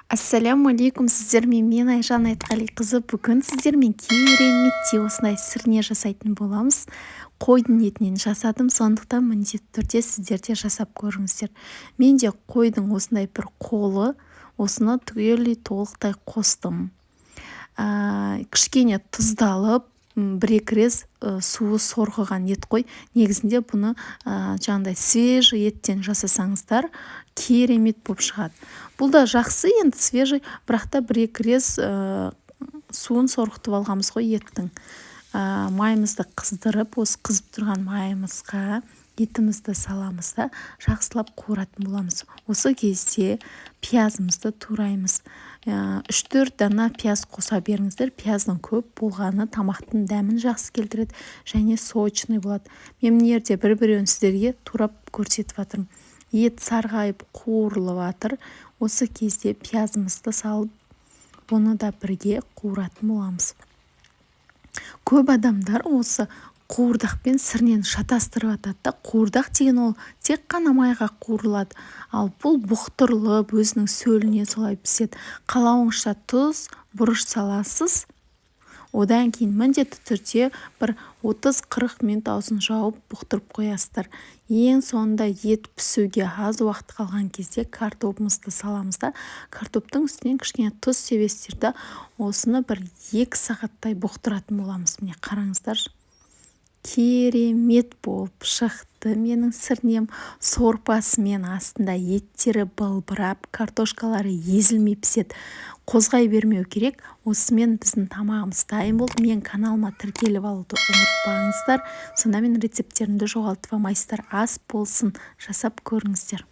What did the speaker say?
Ассалаумағалейкум! Сіздермен мен, Айжан Айтқалиқызы. Бүгін сіздермен кереметтей осындай сірне жасайтын боламыз. Қойдың етінен жасадым, сондықтан міндетті түрде сіздер де жасап көріңіздер. Менде қойдың осындай бір қолы, осыны түгелдей, толықтай қостым. Кішкене тұздалып, бір-екі рет суы сорғыған ет қой. Негізінде бұны жаңағыдай свежий еттен жасасаңыздар, керемет болып шығады. Бұл да жақсы енді, свежий, бірақ та бір екі рет суын сорғытып алғанбыз ғой еттің. Майымызды қыздырып, осы қызып тұрған майымызға етімізді саламыз да, жақсылап қуыратын боламыз. Осы кезде пиязымызды тураймыз. 3-4 дана пияз қоса беріңіздер. Пияздың көп болғаны тамақтың дәмін жақсы келтіреді және сочный болады. Мен мына жерде бір біреуін сіздерге турап көрсетіп жатырмын. Ет сарғайып қуырылып жатыр. Осы кезде пиязымызды салып, бұны да бірге қуыратын боламыз. Көп адамдар осы қуырдақ пен сірнені шатастырып жатады да. Қуырдақ деген ол тек қана майға қуырылады, ал бұл бұқтырылып, өзінің сөліне солай піседі. Қалауыңызша тұз, бұрыш саласыз. Одан кейін міндетті түрде бір 30-40 минут аузын жауып, бұқтырып қоясыздар. Ең соңында, ет пісуге аз уақыт қалған кезде, картобымызды саламыз да, картоптың үстінен кішкене тұз себесіздер да, осыны бір 2 сағаттай бұқтыратын боламыз. Міне, қараңыздаршы, керемет болып шықты менің сірнем. Сорпасымен, астында еттері былбырап, картошкалары езілмей піседі. Қозғай бермеу керек. Осымен біздің тамағымыз дайын болды. Менің каналыма тіркеліп алуды ұмытпаңыздар, сонда менің рецепттерімді жоғалтып алмайсыздар. Ас болсын, жасап көріңіздер.